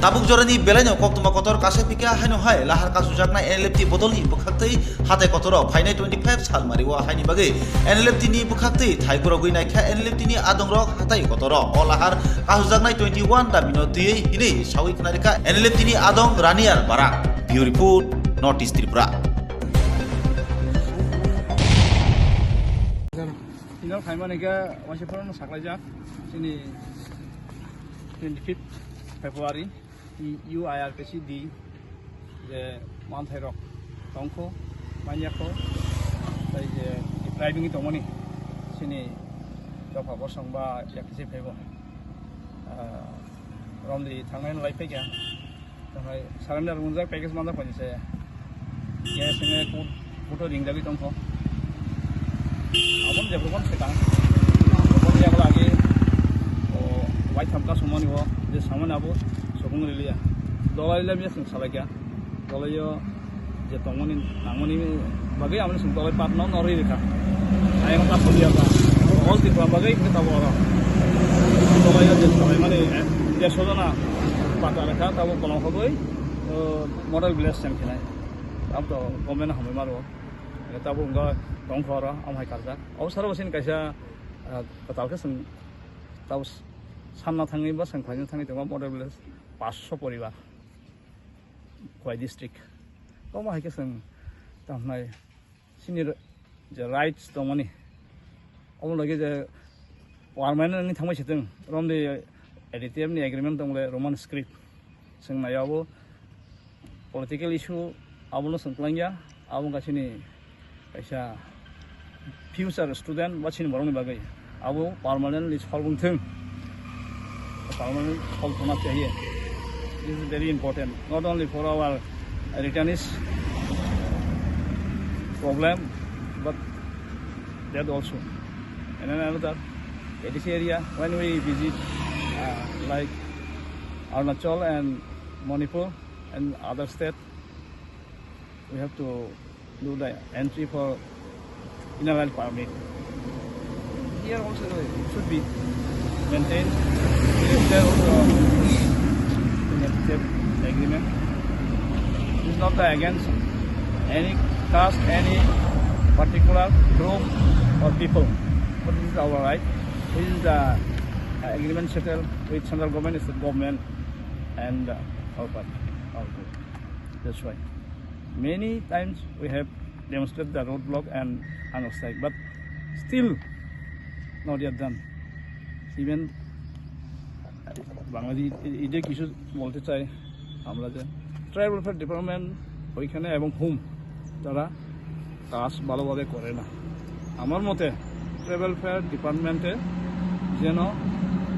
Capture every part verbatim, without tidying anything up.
Tabuk jorani belaino koktwma kotor kasai phikha, haino hai lahar kasujaknai N L F T bodolni bwkhaktwi hatai kotoro phainai twenty-five salmario, haini bagwi N L F T ni bwkhaktwi thai gorogwi naikha N L F T ni adongrok hatai kotoro. O lahar kasujaknai twenty-one damino twiwi hinwi sawi khna rikha N L F T ni adong Raniar Barak. Bureau Report, North East Tripura. Final phaimani khe waisa phano saklaijak chini twenty-fifth February. I-, U I R K C D je manthairok tongkho, manyakho, tai je depriving tongmani chini dopha bosong ba F T C phaibo, ah, romdi thangnai lai phaikha, thangnai surrender wngjak, package manjak paisa. Yes, nge kut-, kuto ringjagwi tongkho. Aboni jephru phano swkang. Aboni yago lagi, o, waitham kasumani o, je samani abo sokong riliya. Dolai lamya swng salaikha. Dolai o je tongmani, nangmani bagwi amoni swng dolai patno norwi rikha. Ayang ta soliya ba. All Tripura bagwi khe tabo oro. Dolai o je salaimani, eh, je sojona pata rikha, tabo kolom hogwi, o, model village sem khinai. Abo to government hamwi maro. Tabuk wngkha tongkha oro, omo hai karjak. Abo saro bo chini kaisa, ah, kwtal khe chwng tabuk sanna thangwi ba chwng khlaina thangwi tongma model village paanch sho poribar, Khowai district. Omo hai khe chwng tamo hwnai chini r-, je rights tongmani, omo lagi je permanent wngwi thangbai se chwng, romdi A D T F ni agreement tong le Roman script. Chwng nai abo political issue abono chwng kwlangya, abo wngkha chini kaisa future student ba chini borokni bagwi abo permanently solve wngthung, permanent solve wngna chahiye. This is very important, not only for our returnees problem, but that also. And then another, A D C area, when we visit, uh, like Arunachal and Manipur and other state, we have to do the entry for inner line permit. Here also it should be maintained. It is there also in the agreement. It's not against any caste, any particular group or people. But this is our right. This is the agreement settled with central government, state government, and, uh, our party, our group. That's why many times we have demonstrated the roadblock and hunger strike, but still not yet done. Even Bangladesh এ-, এটা কিছু বলতে চাই আমরা যে tribal welfare department ওইখানে এবং হোম তারা কাজ ভালোভাবে করে না। আমার মতে ট্রাইবাল ওয়েলফেয়ার ডিপার্টমেন্টে যেন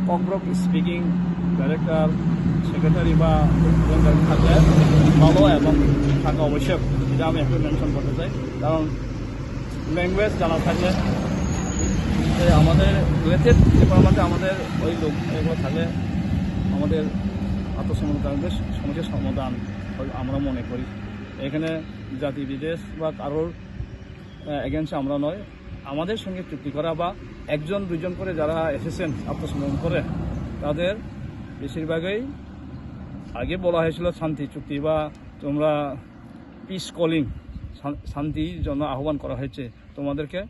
ককবরক স্পিকিং ডাইরেক্টর, সেক্রেটারি বা প্রেসিডেন্ট থাকলে ভালো এবং থাকা আবশ্যক, এটা আমি একটু মেনশন করতে চাই। কারণ ল্যাঙ্গুয়েজ জানা থাকলে, যে আমাদের রিলেটেড ডিপার্টমেন্টে আমাদের ওই লোক এগুলো থাকলে আমাদের আত্মসমর্পণকারীদের সমস্যার সমাধান হয় আমরা মনে করি। এখানে জাতি বিদ্বেষ বা কারোর, আহ, এগেনস্টে আমরা নয়। আমাদের সঙ্গে চুক্তি করা বা একজন দুইজন করে যারা এসেছেন আত্মসমর্পণ করে, তাদের বেশিরভাগই আগে বলা হয়েছিল শান্তি চুক্তি বা তোমরা পিস কলিং, শান-, শান্তির জন্য আহ্বান করা হয়েছে, তোমাদেরকে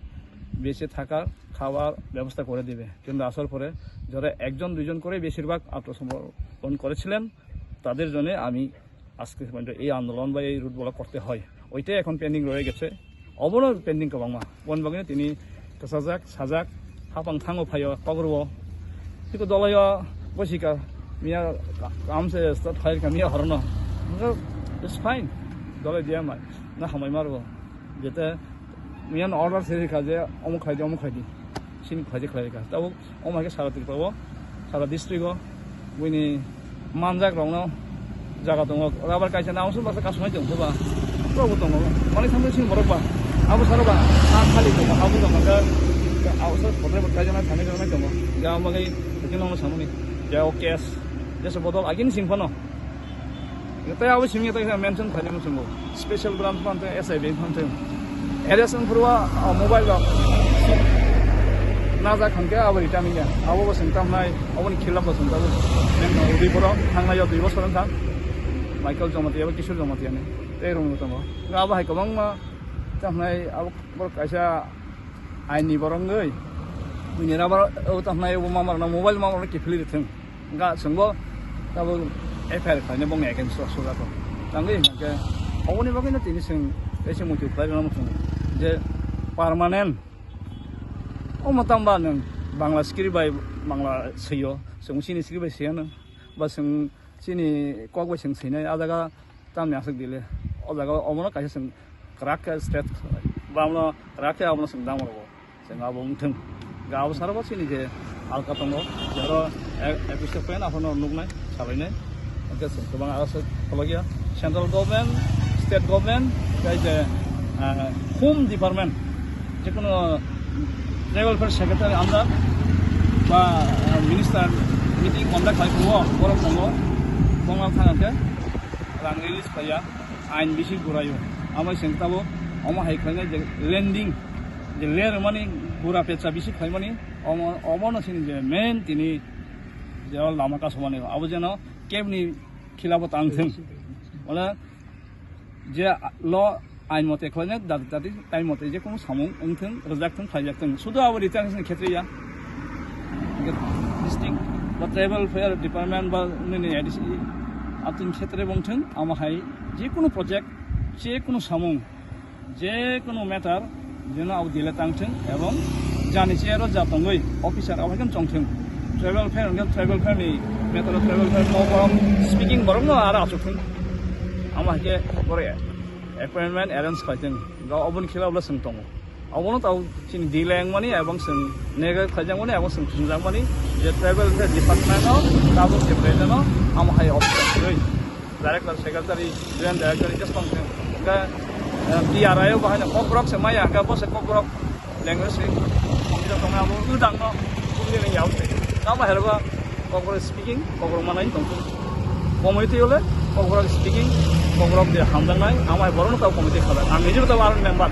বেঁচে থাকার খাওয়ার ব্যবস্থা করে দিবে। কিন্তু আসার পরে যারা একজন দুইজন করে বেশিরভাগ আত্মসমর্পণ করেছিলেন, তাদের জন্য আমি আজকে পর্যন্ত এই আন্দোলন বা এই রুট ব্লক করতে হয়। ওইটাই এখন পেন্ডিং রয়ে গেছে। Obono pending kwbangma. Boni bagwino tini kwchajak, sajak, hapang thango phaio, kokrwo. Tiko dolaio bosikha, miya ka-, kam se start khlai kha, miya horono. It's fine. Dolai diya mai. Na hamai marwo. Jete miya no order se rikha je omo khlai di, omo khlai di. Sini khlai di, khlai rikha. Tabuk Omo hai khe sara Tripura o, sara district o, buini manjak rokno jaga tongo, rubber kaisa na, omo bwsa kasumai tong ba, borok bo tongo, manwi thangwi sini borok ba, abo sara ba, ha khali tongo, abo tongo, khe, khe, abo sara photo bo kaisa na, thani rok nai tongo, khe abo bagwi, khe nono samani, khe o case, jesa bodol agini sing phano. Tei abo simi tei mention khaini muchungo. Special branch phan tei S I B phan tei. Arrest wng phuru o, o mobile rok. Najak hwnkhe abo return wngya. Abo bo chwng tamnai, aboni khilap bo chwng tabuk. Neng no udi borok thangnai o dui bosor wngkha. Michael Jamatia abo Kishore Jamatia ni. Tei rwngno tongo. Abo hai kwbangma tamnai abo borok kaisa aini borok wngwi. Buini rubber o tamnai abo mama rokno mobile mama rokno kiphilwi rwthwng. Wngkha chwngbo tabuk F I R khlainai bongni against o sojak o. Tangwi hwnkhe oboni bagwino tini chwng tei se muitu khlai rwna muchungo je permanent. Omo tamba nwng Bangla script bai Bangla swiyo, chwng chini script bai swiya nwng, ba chwng chini kok bai chwng swinai, a jaga tamni aswk dile, o jaga omono kaisa chwng kwrak khe state ba omono kwrak khe abono chwng dam rwo, chwng abo wngthwng. Ga abo saro bo chini je alka tongo, jero episode pen abono nuknai. Salainai. Hwnkhe chwng kwbang aro se kholokya. Central government, state government, tei je, ah, home department, jekono tribal affairs secretary under ba, ah, minister meeting conduct khai phuru borok tongo, bongma thang khe rang release khaiya, ain bisi guraio. Amai chwng tabuk omo hai khlainai je lending, je ler mani gura pecha bisi khlaimani, omo, omono chini je main tini je lama kasumani abo jeno kebni khilabo tang thung. Wala je lo ain mote khlainai, dati dati time mote je kono samung wng thung, rwjak thung, khlaijak thung. Sudu abo return ni khetre ya. District ba tribal affairs department ba nini A D C atin khetre bong thung, ama hai je kono project, je kono samung, je kono matter jeno abo dile tang thung ebong jani chair o ja tongwi officer abo khe chong thung. Tribal affair hwnkhe tribal affair ni matter o tribal affair no borok speaking borok no aro achuk thung. Ama hai khe borok appointment arrange khai thung. Ga oboni khela obla chwng tongo. Obono tao chini dile wngmani ebong chwng neglect khaijakmani ebong chwng thwngjakmani je tribal affairs department no tabuk je president no ama hai officer kwrwi. Director, secretary, joint director, just tong thung. Hwnkhe, eh, P R I o bahai no Kokborok se maya, hwnkhe bo se Kokborok language se computer tong abo udang no, kumni ni yao se. Tamo herba Kokborok speaking, Kokborok manai tong thung. Committee ole Kokborok speaking, Kokborok je hamjaknai, amai borok no tao committee khala. Ang nijebo tao aro member.